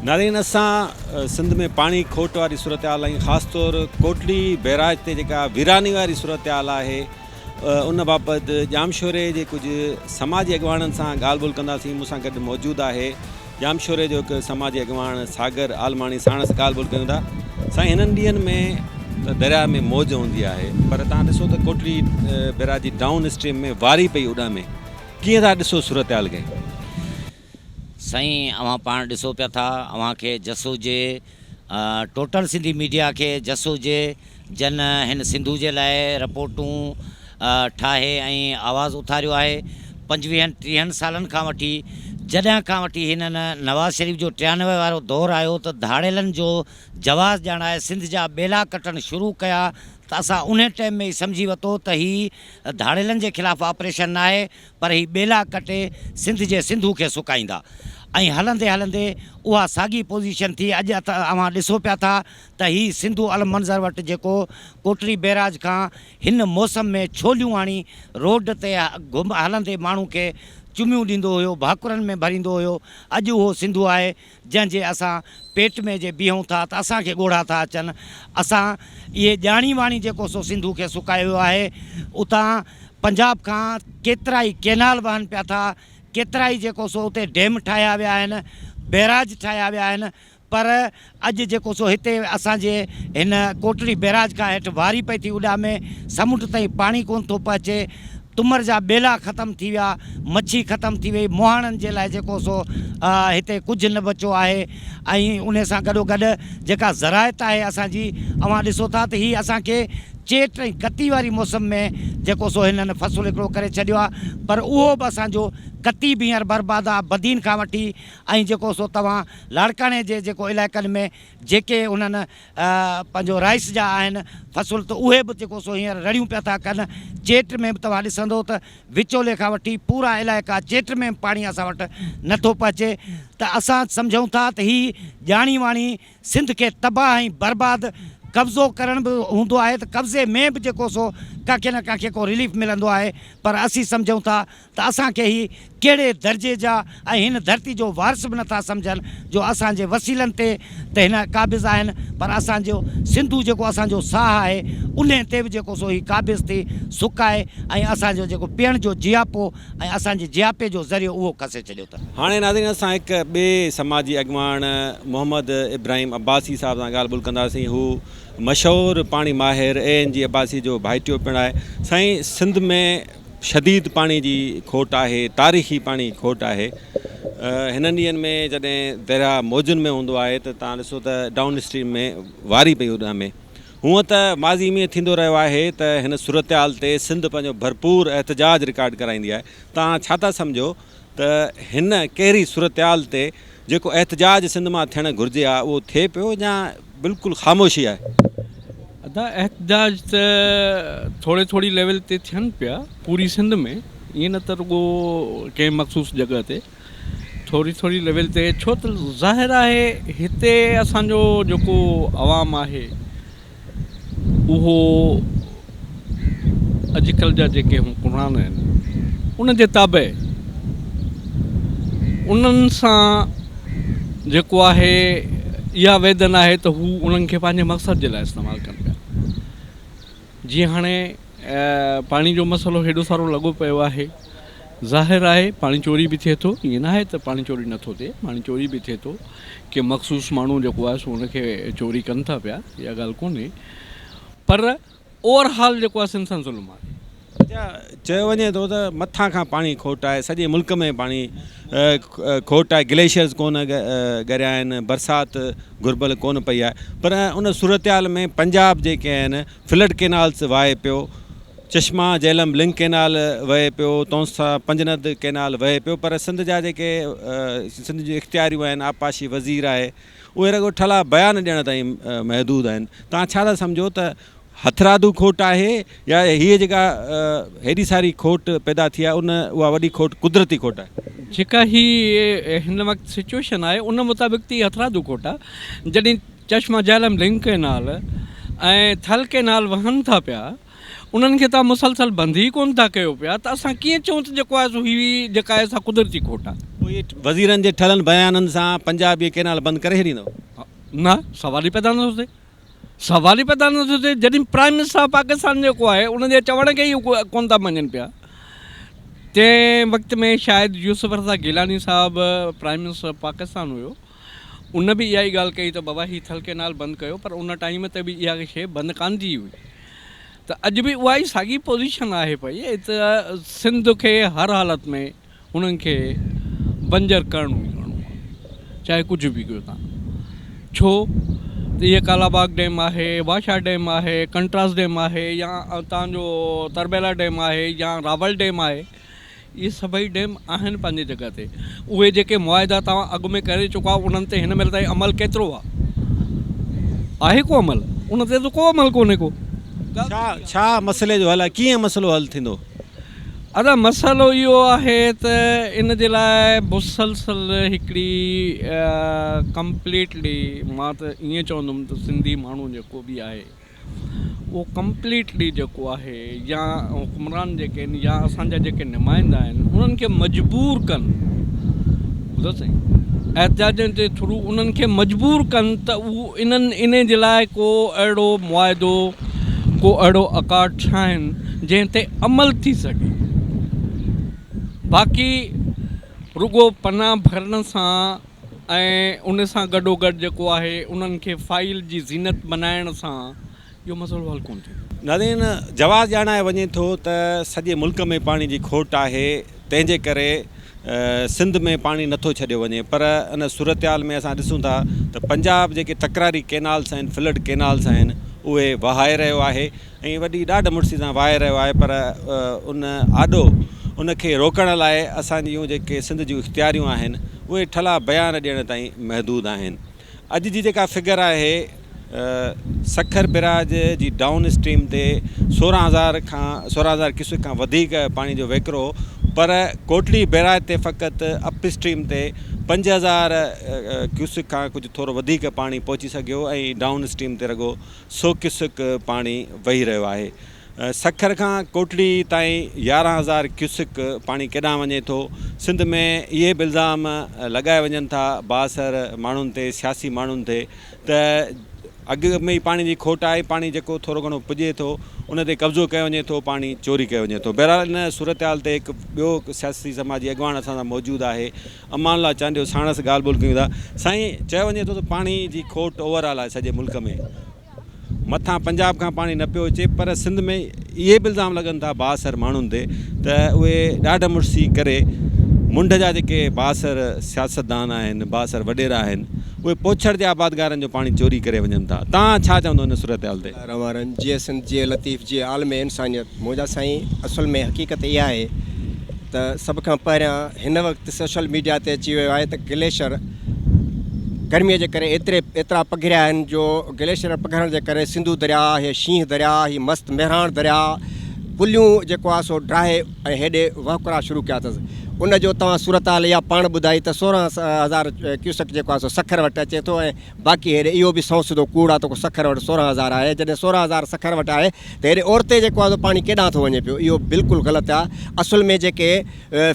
ناظرين اسان سنڌ ۾ پاڻي کوٽ واري صورتحال ۽ خاص طور ڪوٽڙي بئراج تي جيڪا ويراني واري صورتحال آهي ان بابت ڄامشوري جي ڪجهه سماجي اڳواڻن سان ڳالهه ٻولهه ڪنداسين مون سان گڏ موجود آهي ڄامشوري جو هڪ سماجي اڳواڻ ساگر عالماڻي ساڻس ڳالهه ٻولهه ڪيون ٿا سائين هنن ڏينهن ۾ ته درياء ۾ موج هوندي آهي پر تان ڏسو ته ڪوٽڙي بئراج جي ڊائون اسٽريم ۾ واري پئي اڏامي ڪيئن ٿا ڏسو صورتحال کي؟ سائين اوهان پاڻ ڏسو پيا ٿا اوهان کي جس هجي ٽوٽل سنڌي ميڊيا کي جس هجي جن هن سنڌو جي لاء رپورٽون ٺاهي ۽ آواز اٿاريو آهي پنجويهن ٽيهن سالن کان وٺي جڏهن کان وٺي هنن نواز شريف جو ٽيانوي وارو دور آيو ته ڌاڙيلن جو جواز ڄاڻائي سنڌ جا ٻيلا ڪٽڻ شروع ڪيا ته اسان انهي ٽيم ۾ ئي سمجهي وتو ته هي ڌاڙيلن جي خلاف آپريشن ناهي پر هي ٻيلا ڪٽي سنڌ جي سنڌو کي سڪائيندا ۽ هلندي هلندي اها ساڳي پوزيشن ٿي اڄ اوهان ڏسو پيا ٿا ته هي سنڌو المنظر وٽ جيڪو ڪوٽڙي بئراج کان هن موسم ۾ ڇوليون آڻي روڊ تي گهم هلندي ماڻهو کي چميون ڏيندو هيو ڀاڪرن ۾ ڀريندو هيو اڄ اهو سنڌو آهي جنهن جي اسان پيٽ ۾ جي بيهون ٿا ته اسان کي ڳوڙها ٿا اچن. اسان اهي ڄاڻي واڻي جيڪو سو سنڌو کي سڪايو ويو آهي. اتان پنجاب کان ڪيترائي ڪينال وهن پيا ٿا، ڪيترائي جيڪو سو اتي ڊيم ٺاهيا ويا آهن، بئراج ٺاهيا ويا آهن پر اڄ جيڪو سو هتي اسان جي هن ڪوٽڙي بئراج کان هيٺ واري پئي ٿي اڏامي، سمنڊ تائين پاڻي ڪونه ٿو پهچي. تمر جا ٻيلا ختم ٿي ويا، مڇي ختم ٿي وئي، مهاڻن جي لاء جيڪو سو هتي ڪجهه نه بچيو آهي ۽ انهي سان گڏو گڏ جيڪا زراعت آهي اسان جي اوهان ڏسو ٿا ته هي اسان کي چيٽ ۽ ڪتي واري موسم ۾ جيڪو سو هنن فصل هڪڙو ڪري ڇڏيو آهي پر اهو به اسان جو ڪتي به هينئر برباد آهي بدين کان وٺي ۽ جيڪو سو توهان لاڙڪاڻي جي جيڪو علائقن ۾ جيڪي انهن پنهنجو رائيس جا آهن فصل ته اهي به جيڪو سو هينئر رڙيون پيا ٿا ڪن. چيٽ ۾ به توهان ڏسندو ته وچولي کان وٺي پورا علائقا چيٽ ۾ به پاڻي اسان وٽ نه ٿو پهچي ته اسان سمجهون ٿا ته هي ڄاڻي واڻي سنڌ کي تباهه ۽ برباد قبضو ڪرڻ به هوندو آهي ته قبضي ۾ به جيڪو سو ڪنهن کي نه ڪنهن کي ڪو رليف ملندو آهي پر اسين سمجهون ٿا ته اسان کي هي ڪهڙي درجي جا ۽ هن ڌرتي جو وارث به نٿا سمجهن جو اسان جي وسيلن تي ته هن قابض آهن پر اسان جو سنڌو جيڪو اسان جو ساهه آهي انهي تي به جيڪو سو هي قابض ٿي سڪائي ۽ اسان جو جيڪو پيئڻ جو جياپو ۽ اسان جي جياپي جو ذريعو اهو کسي ڇڏيو اٿن. هاڻي ناظرين اسان هڪ ٻئي سماجي اڳواڻ محمد ابراهيم عباسي صاحب سان ڳالهه ٻولهه ڪنداسين هو مشهور پاڻي ماهر اي اين جي عباسي جو ڀائٽيو پڻ آهي سائين سنڌ ۾ شديد پاڻي جي کوٽ آهي، تاريخي پاڻي جي کوٽ آهي. هنن ڏينهن ۾ جڏهن درياهه موجن ۾ هوندو آهي ته توهان ڏسو ته ڊائون اسٽريم ۾ واري پئي اڏامي. هونء ته ماضي ۾ ٿيندو رهيو آهي ته هن صورتحال تي سنڌ پنهنجو ڀرپور احتجاج رڪارڊ ڪرائيندي آهي. توهان ڇا ٿا سمجهو ته هن ڪهڙي صورتحال تي جيڪو احتجاج سنڌ مان ٿيڻ گهرجي ها اهو ٿئي پيو يا بلڪل خاموشي آهي؟ ادا احتجاج ته ٿوري ٿوري ليول تي ٿين پيا پوري سنڌ ۾ ائين نه ته رڳو ڪنهن مخصوص جڳهه تي ٿوري ٿوري ليول تي ڇو ته ظاهر آهي هتي اسان جو جيڪو عوام آهي اهو اڄڪلهه جا جيڪي حڪمران آهن انهن جي تابع انهن سان جيڪو آهي اها ويدن آهي ته هو انهن کي پنهنجي مقصد جي لاء استعمال ڪن پيا جيئن هاڻي پاڻي جو مسئلو هيڏو سارو لڳو پيو آهي ظاهر آهي پاڻي چوري به ٿئي ٿو ائين ناهي ته پاڻي چوري نٿو ٿئي پاڻي چوري به ٿئي ٿو ڪي مخصوص ماڻهو جيڪو آهي سو ان کي چوري ڪن ٿا پيا اها ڳالهه ڪونهي پر اوور هال جيڪو آهي سنڌ سان ظلم آهي. اچا چيو وڃي ٿو ته مٿان کان پاڻي کوٽ آهي سڄي ملڪ ۾ پاڻي کوٽ آهي گليشيئرز ڪونه ڳريا آهن برسات گهربل ڪونه پئي آهي پر ان صورتحال ۾ پنجاب جيڪي آهن فلڊ ڪينالز واهي پيو چشما جهلم لنڪ ڪينال وهي پيو تونسا پنجند ڪينال وهي پيو پر سنڌ جا جيڪي سنڌ جون اختياريون آهن آبپاشي وزير آهي اهي رڳو ٺلها بيان ڏيڻ تائين محدود آهن توهان ڇا ٿا سمجهو ته هٿرادو کوٽ آهي يا هيء جيڪا هيڏي ساري کوٽ پيدا ٿي آهي ان اها وڏي کوٽ قدرتي کوٽ آهي. جيڪا هي هن وقت سچوئيشن آهي ان مطابق ته هي هٿرادو کوٽ آهي جڏهن Chashma Jhelum link canal ۽ Thal canal وهن ٿا پيا انهن کي توهان مسلسل بند ئي ڪونه ٿا ڪيو پيا ته اسان ڪيئن چئون ته جيڪو آهي سو هي جيڪا آهي سا قدرتي کوٽ آهي. پوء اهي وزيرن جي ٺلهن بيانن سان پنجاب اهي ڪئنال بند ڪري ڇڏيندو؟ نه، سوال ئي پيدا نٿو ٿئي. سوال ئي پيدا نٿو ٿئي. جڏهن پرائم منسٽر آف پاڪستان جيڪو آهي ان جي چوڻ کي ئي ڪونه ٿا مڃين پيا. تنهن وقت ۾ شايد يوسف رضا گيلاني صاحب پرائم منسٽر آف پاڪستان هيو. ان به اها ئي ڳالهه ڪئي ته بابا هي ٿل ڪئنال بند ڪيو پر ان ٽائيم تي به اها شيء بند ڪانه ٿي هئي ته اڄ به اها ئي ساڳي پوزيشن آهي پئي ته سنڌ کي هر حالت ۾ هنن کي بنجر ڪرڻو ئي ڪرڻو آهي چاهي ڪجهه به ڪيو تان ڇو ته اهي ڪالا باغ ڊيم آهي واشا ڊيم آهي ڪنٽراس ڊيم آهي يا تان جو تربيلا ڊيم آهي يا راول ڊيم آهي اهي سڀئي ڊيم آهن پنهنجي جڳهه تي اهي جيڪي معاهدا توهان اڳ ۾ ڪري چڪا انهن تي هن مهل تائين عمل ڪيترو آهي آهي ڪو عمل ان تي ته ڪو عمل ڪونهي ڪو. ڇا ڇا مسئلي جو حل آهي ڪيئن مسئلو حل ٿيندو؟ ادا مسئلو اهو آهي ته ان جي لاء مسلسل هڪڙي ڪمپليٽلي مان ته ائين چوندم ته سنڌي ماڻهو جيڪو به آهي اهو ڪمپليٽلي جيڪو آهي يا حڪمران جيڪي آهن يا اسان جا جيڪي نمائندا آهن انهن کي مجبور ڪن ٻڌو سائين احتجاجن جي ٿرو انهن کي مجبور ڪن ته هو انهن انهي جي لاء ڪو اهڙو معاهدو ڪو اهڙو اڪارڊ ٺاهن جنهن تي عمل ٿي سگهي باقي رڳو پنا ڀرڻ سان ۽ ان سان گڏوگڏ جيڪو آهي انهن کي فائيل جي زينت بنائڻ سان اهو مسئلو حل ڪونه ٿيندو. ناظرين جواز ڄاڻايو وڃي ٿو ته سڄي ملڪ ۾ پاڻي جي کوٽ آهي تنهن جي ڪري سنڌ ۾ پاڻي نٿو ڇڏيو وڃي پر ان صورتحال ۾ اسان ڏسون ٿا ته پنجاب جيڪي تڪراري ڪينالس آهن فلڊ ڪينالس آهن اهي وهائي رهيو آهي ۽ وڏي ڏاڍ مڙسي سان وهائي رهيو آهي پر ان آڏو ان کي روڪڻ لاء اسان جون جيڪي سنڌ جون اختياريون آهن اهي ٺلها بيان ڏيڻ تائين محدود آهن اڄ جي جيڪا فگر آهي سکر بئراج جي ڊائون اسٽريم تي 16000 کان 16000 ڪيوسڪ کان وڌيڪ پاڻي جو وهڪرو هو پر ڪوٽڙي بئراج تي فقط اپ اسٽريم تي 5000 ڪيوسڪ کان ڪجهه ٿورو وڌيڪ پاڻي پهچي سگهيو ۽ ڊائون اسٽريم تي رڳو سو ڪيوسڪ پاڻي وهي رهيو آهي. سکر کان ڪوٽڙي تائين 11000 ڪيوسڪ پاڻي ڪيڏانهن وڃي ٿو؟ سنڌ ۾ اهي به الزام لڳايا وڃن ٿا بااثر ماڻهن تي، سياسي ماڻهن تي ته اڳ ۾ ئي پاڻي جي کوٽ آهي، پاڻي جيڪو ٿورو گهڻو پڄي ٿو ان تي قبضو ڪيو وڃي ٿو، پاڻي چوري ڪيو وڃي ٿو. بهرحال ان صورتحال تي هڪ ٻيو سياسي سماجي اڳواڻ اسان سان موجود آهي امان الله چانڊيو ساڻس ڳالهه ٻولهه ڪيون ٿا. سائين چيو وڃي ٿو ته پاڻي جي کوٽ اوور آل آهي سڄي ملڪ ۾ مٿان پنجاب کان پاڻي نه پيو اچي پر سنڌ ۾ اهي به الزام لڳن ٿا بااثر ماڻهن تي ته اهي ڏاڍ مڙسي ڪري منڍ جا جيڪي بااثر سياستدان آهن بااثر وڏيرا آهن اهي پوڇڙ جي آبادگارن جو پاڻي چوري ڪري وڃن ٿا تان ڇا چوندو ان صورتحال تي؟ وارن جيئي سنڌ جيئي لطيف جيئي عالم انسانيت منهنجا سائين اصل ۾ حقيقت اها آهي ته سڀ کان پهريان هن وقت سوشل ميڊيا تي اچي ويو آهي ته گليشر گرمي جي ڪري ايتري ايترا پگهريا آهن جو گليشر پگهرڻ جي ڪري سنڌو درياء هي شينهن درياء هي مست مهراڻ درياء پليون جيڪو آهي سو ڊاهي ۽ هيڏي وهڪرا شروع ڪيا اٿس ان جو توهان صورتحال اها پاڻ ٻڌائي ته 16000 ڪيوسڪ جيڪو آهي سو سکر وٽ اچي ٿو ۽ باقي هيڏي اهو به سنئون سڌو ڪوڙ آ ته ڪو سکر وٽ 16000 آهي، جڏهن 16000 سکر وٽ آهي ته هيڏي اورتي جيڪو آ سو پاڻي ڪيڏانهن ٿو وڃي پيو، اهو بلڪل غلط آ، اصل ۾ جيڪي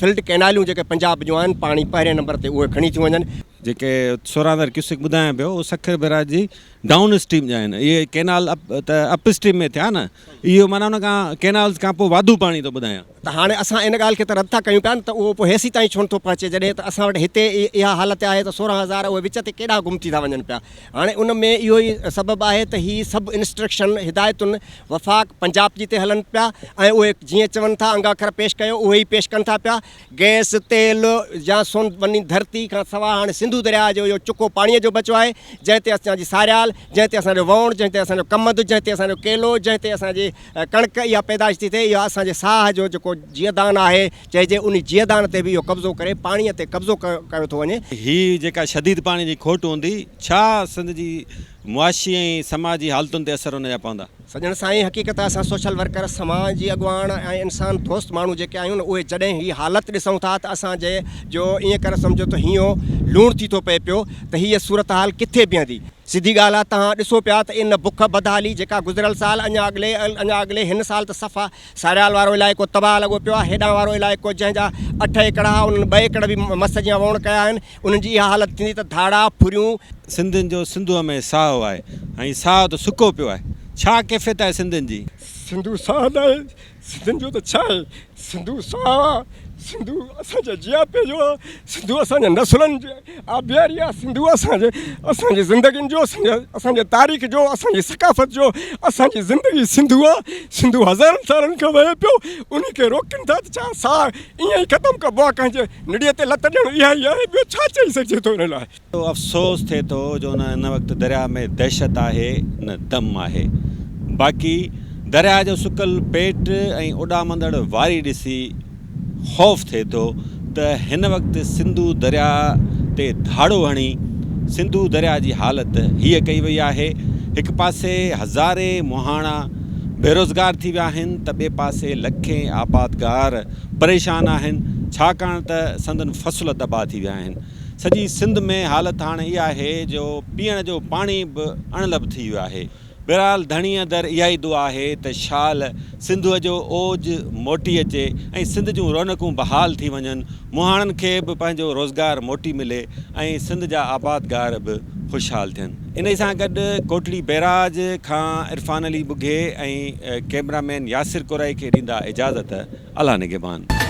فلڊ ڪئناليون جيڪي پنجاب جون آهن پاڻي پهرين نمبر تي اهي کڻي ٿيون وڃن. جيڪي 16000 ڪيوسڪ ٻڌايان پيو اهو سکر بئراج جي ڊائون اسٽريم جا آهن، اهي ڪئنال اپ ته اپ اسٽريم ۾ ٿيا نه، اهو معنيٰ ان کان ڪئنالز کان پوء واڌو پاڻي ٿو ٻڌايان. ته هاڻي اسان ان ڳالهه کي ته رد ٿا ڪيون پيا نه ته اهو پوء هيسيتائين ڇو نٿو پهچي جڏهن ته اسان وٽ هتي ئي اها حالت آهي ته 16000 اهي وچ تي ڪيڏانهن گم ٿي ٿا وڃن پيا هاڻي ان ۾ اهو ئي سبب آهي ته هي سڀ انسٽرڪشن هدايتن وفاق پنجاب جي تي هلن پيا ۽ اهي جيئن چون ٿا انگ اکر پيش ڪيو اهي ئي پيش ڪن ٿا پيا گئس تيل يا سون وني ڌرتي کان سوا هاڻي سنڌو درياهه جو اهو چڪو پاڻي جو بچو آهي جنهن تي اسان جي ساريال جنهن تي اسان جو ووڻ جنهن تي اسان جو ڪمند جنهن تي اسان جو ڪيلو جنهن تي اسان جي ڪڻڪ اها پيدائش ٿي ٿئي، اها اسان جي ساهه جو جيڪو جيئدان آهي، چئجي انهي جيئدان تي به اهو قبضو ڪري پاڻيء تي قبضو ڪيو ٿو وڃي. هي جيڪا شديد پاڻي جي کوٽ هوندي، ڇا سنڌ جي معاشي ۽ سماجي حالتن تي اثر ان جا پوندا؟ سڄڻ سائين حقيقت اسان سوشل ورڪر، سماجي اڳواڻ ۽ انسان دوست ماڻهو جيڪي آهيون نه اهي جڏهن هي حالت ڏسون ٿا ته اسان جي جو ائين ڪري سمجهو ته هينئون لوڻ ٿي ٿو پئي پيو ته هيء صورتحال ڪٿي بيهندي. سڌي ڳالهه آ توهان ڏسو پيا ته ان بک بدحالي جيڪا گذريل سال اڃا اڳلي اڃا اڳلي هن سال ته صفا ساريال وارو علائقو تباهه لڳو پيو آ هيڏانهن وارو علائقو جنهن جا اٺ ايڪڙ ها انهن ٻه ايڪڙ به مس جيان ووڻ ڪيا آهن انهن جي اها حالت ٿيندي ته ڌاڙا ڦريون سنڌين جو سنڌوء ۾ ساهه آهي ۽ ساهه ته سڪو پيو آهي. ڇا ڪيفيت آهي سنڌين جي؟ سنڌو ساهه ناهي سنڌين جو ته ڇا آهي؟ سنڌو ساهه آ، سنڌو اسان جي جياپي جو آ، سنڌو اسان جي نسلن جي آبياري آ، سنڌو اسان جي اسان جي زندگين جو، اسان جي اسان جي تاريخ جو، اسان جي ثقافت جو، اسان جي زندگي سنڌو آ، سنڌو هزارن سالن کان وهي پيو، انهي کي روڪين ٿا ته ڇا ساهه ائين ئي ختم ڪبو آ، ڪنهن جي نڙيء تي لت ڏيڻ اها ئي آهي، ٻيو ڇا چئي سگهجي ٿو ان لاء. افسوس ٿئي ٿو جو نه هن وقت درياء ۾ دهشت آهي نه دم آهي. باقي درياء جو سڪل پيٽ ۽ اڏامندڙ واري ڏسي خوف ٿئي ٿو ته هن وقت سنڌو درياء تي ڌاڙو هڻي سنڌو درياء جي حالت هيء ڪئي وئي آهي. هڪ پاسي هزارين مهاڻا بيروزگار ٿي ويا آهن ته ٻئي پاسي لکين آبادگار پريشان آهن ڇاڪاڻ ته سندن فصل تباهه ٿي ويا آهن. سڄي سنڌ ۾ حالت هاڻ اها آهي جو پيئڻ جو پاڻي به اڻلڀ ٿي ويو آهي. بهرحال ڌڻيء در اها ئي دعا آهي ته شال سنڌوء جو اوج موٽي اچي ۽ سنڌ جون رونقون بحال ٿي وڃن، مهاڻن کي به پنهنجو روزگار موٽي ملي ۽ سنڌ جا آبادگار به خوشحال ٿين. انهيء سان گڏ ڪوٽڙي بئراج کان عرفان علي ٻگهي ۽ ڪئميرا مين ياسر ڪورائي کي ڏيندا اجازت. الله نگهبان.